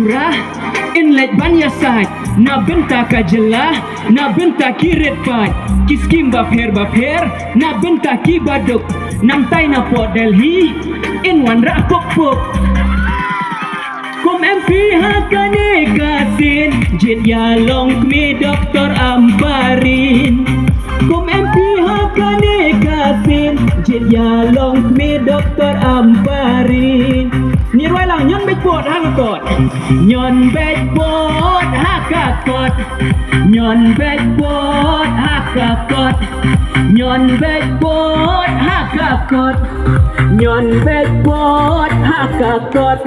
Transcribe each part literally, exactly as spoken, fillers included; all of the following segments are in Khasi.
Ra, in leit ban ïasaid na bynta ka jylla, na bynta ki rit paid, ki skim bapher bapher, na bynta ki baduk, nangtai na pok Delhi, in wanrah pok pok. Kum M P ha kane ka sien, jied ïa long kmie Doktor Ampareen. Kum M P ha kane ka sien, jied ïa long kmie Doktor Ampareen. Ngi rwai lang, ñion beit bot ha ka kot. Ñion beit bot ha ka kot. Ñion beit bot ha ka kot. Ñion beit bot ha ka kot. Ñion beit bot ha ka kot.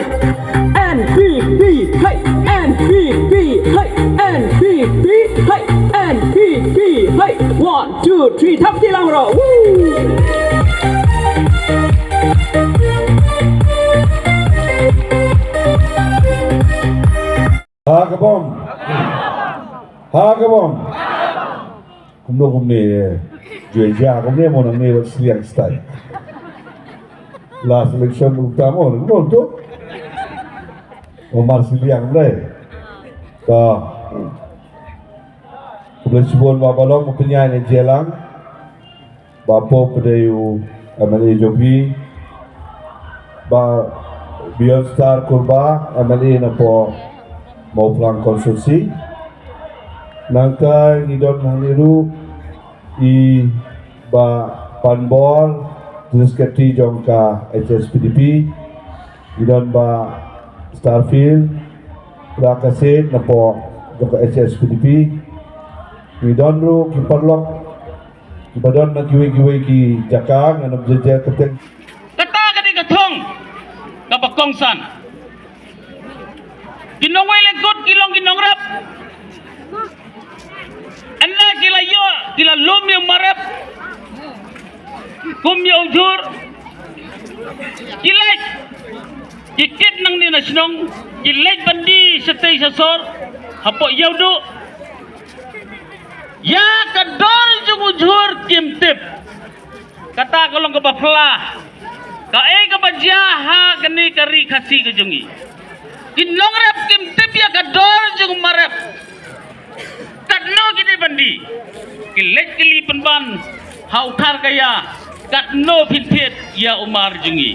N P P, hey, N P P, hey, N P P, hey, N P P, hey. One, two, three, thap kti lang ro. Woo! Ha ka bom. Ha ka bom. Kumno kumne, eh, joi ja kumne mo nangne wat sliang style. Last election kumta mo, kumno tu? Omar sliang dai. Ta. Khublei shibun Bah Balong, ba pynïaid ïa jingïalang. Bah Pope, dei u M L A jong phi. Bah Beyondstar Kurbah, M L A na poh Mawphlang constituency. Nangta ngi don hangne ruh i Bah Panbor, General Secretary jong ka H S P D P. Ngi don Bah Starfield, Bah Kasit, na poh jong ka H S P D P. Ngi don ruh ki paralok kiba don na kiwei kiwei ki jaka, ngan ym jia jia kyrteng. Kata ka dei ka thong kaba kongsan. Ki nongwei lyngkut ki long ki nongrep. Ynda ki la ïoh, ki la lum ïa u marep kum ïa u jhur, ki leit, ki kit nangne na shnong, ki leit ban die shatei shasor hapoh Ïewduh. Ïa ka dor jong u jhur kim tip. Kata ka long kaba phylla. Kaei kaba jia ha kane ka ri Khasi ka jong ngi? Ki nongrep kim tip ïa ka dor jong u marep. Katno ki dei ban die? Ki leit ki leit pynban ha u Tharkaya, katno phin thied ïa u mar jong ngi?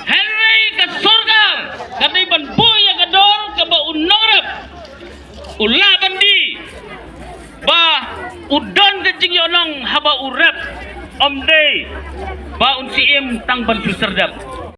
Hynrei ka sorkar ka dei ban buh ïa ka dor kaba u nongrep u lah ban die, ba u don ka jingïohnong haba u rep, ym dei ba un shu im tang ban shu serdep.